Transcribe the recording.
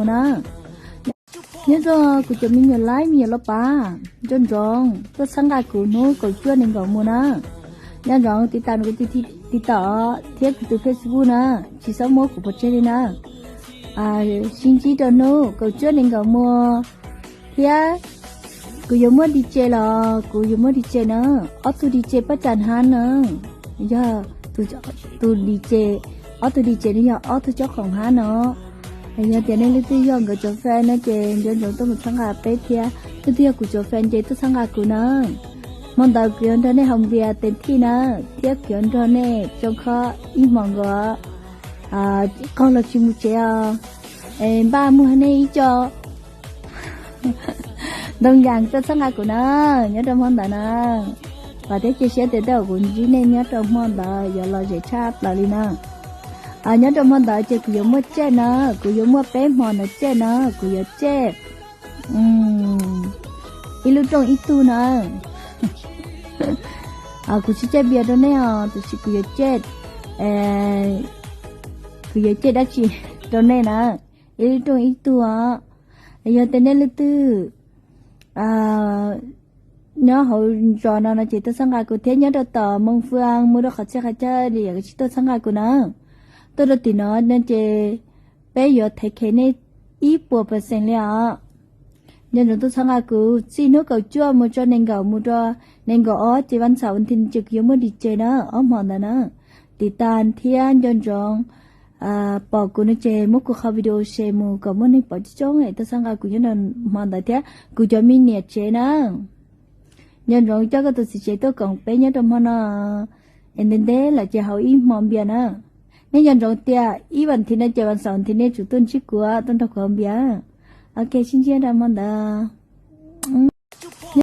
mus na. Nyob zoo kuv cov me nyuam laib me nyuam loj pab, nco ntsoov tuaj txhawb nqa kuv hnub kaum cuaj nees nkaum mus na. Nco ntsoov tiv tam kuv tiv tam thiab kuv tus Facebook na, tsis txhob muab kuv pov tseg li na. Sib ntsib rau hnub kaum cuaj nees nkaum mus thiab. Kuv yuav muaj DJ los kuv yuav muaj DJ na, ob tug DJ paj tsam hab na, yog tus DJ, ob tug DJ no yog ob tug cob qoom hab no. Yog tias nej leej twg yog nkawd cov fan no ces nco ntsoov tuaj mus txhawb nqa peb thiab, leej twg yog kuv cov fan ces tuaj txhawb nqa kuv na. Hmo ntawd kuv yuav nrog nej haus npias tes thij na, thiab kuv yuav nrog nej tsoo khob ib hmos nkaus, qaug los tsis mus tsev os. Npaj muag nej ib co ntoo yas tuaj txhawb nqa kuv na, nyob rau hmo ntawd na. Vam thiab cia siab tias tej zaum kuv ntsib nej nyob rau hmo ntawd yuav lom zem tshaj plaws li na. Nyob rau hmo ntawd ces kuv yuav muaj caj na, kuv yuav muaj peb hmo ntawd caj na, kuv yuav caj ib lub rooj ib tug na. Kuv tsis caj npias rau nej os, tiam sis kuv yuav caj, kuv yuav caj dab tsi rau nej na, ib lub rooj ib tug os. Yog tias nej leej twg nyob hauv zos no no ces tuaj txhawb nqa kuv thiab, nyob rau tom Moos Fwm mus rau qhov txhia qhov chaw li yam tsis tuaj txhawb nqa kuv na, tuaj rau tim no no ces peb yuav thev khev nej ib puas percent li os. Nco ntsoov tuaj txhawb nqa kuv txij hnub kaum cuaj mus tso nees nkaum mus rau nees nkaum ob ces vas xaum vas thiv ces kuv yuav muaj DJ na, ob hmo ntawd na. Tiv tam thiab nco ntsoov pom kuv no ces muab kuv qhov video share mus kom muaj neeg pom coob coob es tuaj txhawb nqa kuv nyob rau hmo ntawd thiab kuv cov me niam tsev na. Nco ntsoov coj koj tus txiv tsev tuaj koom peb nyob rau hmo no es ntev ntev lawm ces haus ib hmo npias na. Nej nco ntsoov tias ib vas thiv no ces vas xaum vas thiv nej tsum tuaj ntsib kuv, tuaj nrog kuv haus npias. Ok, sib ntsib rau hmo ntawd.